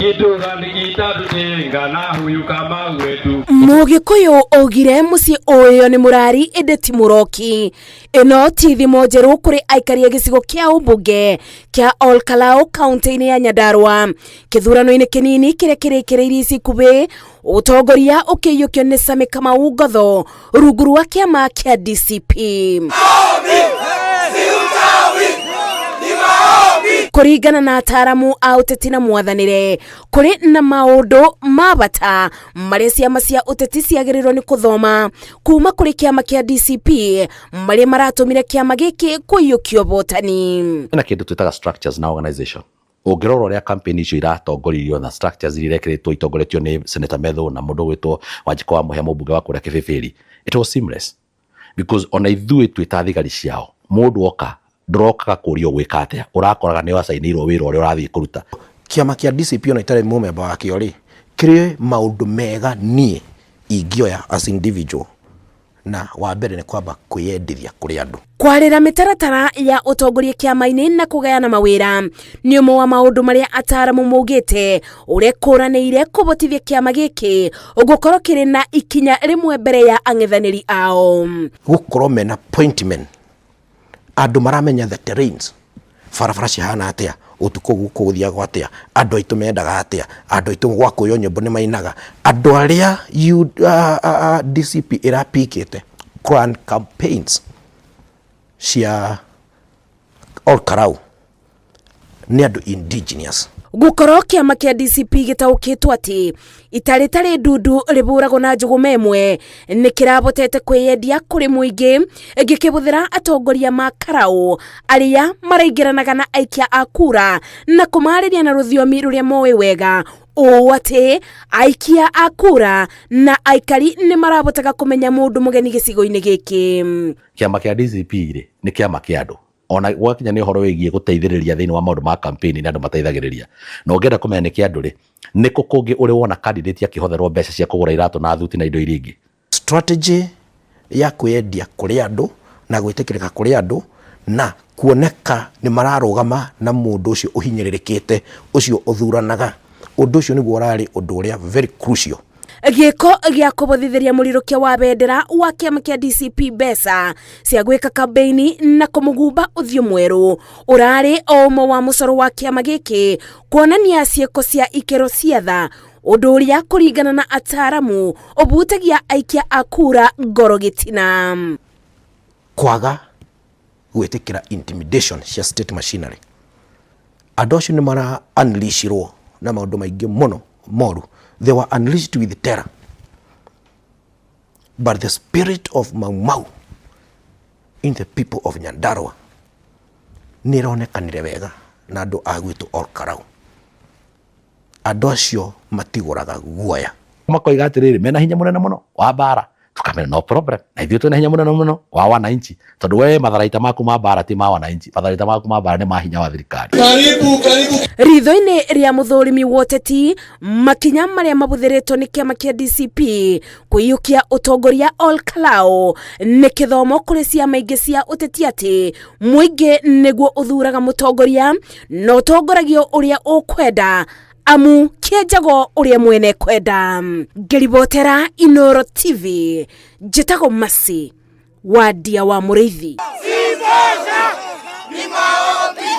Kitu gani kitatutenga na huyu Kamau wetu? Mũgĩkũyũ augire mũciĩ ũyũ nĩ mũrari ĩndĩ ti mũroki. Ĩno ti thimo njerũ kũrĩ aikari a gĩcigo kĩa ũmbunge kĩa Olkalau kaunti-inĩ ya Nyandarua. Kĩthurano-inĩ kĩnini kĩrĩa kĩrĩkĩrĩirie ica ikuhĩ, ũtongoria ũkĩiyũkio nĩ Sammy Kamau Ngotho rungu rwa kĩama kĩa DCP. Kũringana na ataaramu a ũteti na mwathanĩre, kũrĩ na maũndũ ma bata marĩa ciama cia ũteti ciagĩrĩirwo nĩ kũthoma kuma kũrĩ kĩama kĩa DCP marĩa maratũmire kĩama gĩkĩ kũiyũkia ũhotani. Hena kĩndũ twĩtaga structures na organization. Ũngĩrora ũrĩa campaign icio iratongoririo na structures iria irekĩrĩtwo itongoretio nĩ Senator Methu na mũndũ ũgwĩtwo Wanjikũ wa Mũhĩa, mũmbunge wa kũrĩa Kĩbĩbĩri, it was seamless because ona ithuĩ twĩ ta thigari ciao, mũndũ oka ndũrokaga kũrio gwĩka atĩa, ũrakoraga nĩ wacainĩirwo wĩra ũrĩa ũrathiĩ kũruta. Kĩama kĩa DCP ona itarĩ mũmemba wakĩo rĩ, kĩrĩ maũndũ mega niĩ ingĩoya as individual, na wa mbere nĩ kwamba kwĩyendithia kũrĩ andũ. Kwarĩra mĩtaratara ya ũtongoria kĩama-inĩ na kũgayana mawĩra nĩ ũmwe wa maũndũ marĩa ataaramu maugĩte ũrĩa kũranĩire kũbotithia kĩama gĩkĩ gũkorwo kĩrĩ na ikinya rĩmwe mbere ya ang'ethanĩri ao. Gũkorwo mena appointment, andũ maramenya the terrains, barabara cihana atĩa, ũtukũ gũkũ gũthiagwo atĩa, andũ aitũ mendaga atĩa, andũ aitũ gwa kũywo nyĩmbo nĩ mainaga, andũ arĩa DCP ĩrapikĩte grand campaigns cia Olkalau nĩ andũ indigenous. Gũkorwo kĩama kĩa DCP gĩtaũkĩtwo atĩ ita rĩtarĩ ndundu rĩbũragwo na njũgũma ĩmwe nĩ kĩrabotete kwĩyendia kũrĩ mũingĩ gĩkĩbũthĩra atongoria ma karaũ arĩa maraingĩranaga na aikia a kura na kũmarĩria na rũthiomi rũrĩa moĩ wega, ũũ atĩ aikia a kura na aikari nĩ marabotaga kũmenya mũndũ mũgeni gĩcigo-inĩ gĩkĩ. Kĩama kĩa DCP rĩ, nĩ kĩama kĩa andũ. Ona gwakinya nĩ ũhoro wĩgiĩ gũteithĩrĩria thĩinĩ wa maũndũ ma campaign, nĩ andũ mateithagĩrĩria. Na ũngĩenda kũmenya nĩ kĩa andũ rĩ, nĩ kũ kũngĩ ũrĩ wona candidate akĩhotherwo mbeca cia kũgũra iratũ na thuti na indo iria ingĩ? Strategy ya kwĩyendia kũrĩ andũ na gwĩtĩkĩrĩka kũrĩ andũ na kuoneka nĩ mararũgama na mũndũ ũcio ũhinyĩrĩrĩkĩte, ũcio ũthuranaga, ũndũ ũcio nĩguo ũrarĩ ũndũ ũrĩa very crucial. Gĩko gĩa kũbũthithĩria mũrirũkia wa bendera wa kĩama kĩa DCP mbeca cia gwĩka kambeini na kũmũgumba ũthiũ mwerũ ũrarĩ o ũmwe wa mũcoro wa kĩama gĩkĩ kuonania ciĩko cia ikĩro cia tha, ũndũ ũrĩa kũringana na ataaramu ũbutagia aikia a kura ngoro gĩtina. Kwaga gwĩtĩkĩra intimidation cia state machinery, andũ acio nĩ mara unleashirwo na maũndũ maingĩ mũno moru. They were unleashed with terror, but the spirit of Mau Mau in the people of Nyandarua nĩ ĩronekanire wega na andũ a gwitũ Olkalau, andũ acio matigũraga guoya. Makoiga atĩrĩrĩ, mena hinya mũnene mũno wa mbara, tukamera no problem, na ithuĩ twĩna hinya mũnene mũno wa wananchi, tondũ we matharaita maku ma mbara ti ma wananchi, matharaita maku ma mbara nĩ ma hinya wa thirikari. Karibu, karibu. Ritho-inĩ rĩa mũthũrimi wa ũteti, makinya marĩa mabũthĩrĩtwo nĩ kĩama kĩa DCP kũiyũkia ũtongoria Olkalau nĩ kĩthomo kũrĩ ciama ingĩ cia ũteti atĩ mũingĩ nĩguo ũthuraga mũtongoria na ũtongoragio ũrĩa ũkwenda, amu kĩenjagwo ũrĩa mwene kwenda. Ngĩribotera Inoro TV, njĩtagwo Masi Wandia wa Mũrĩithi. Ni maombi.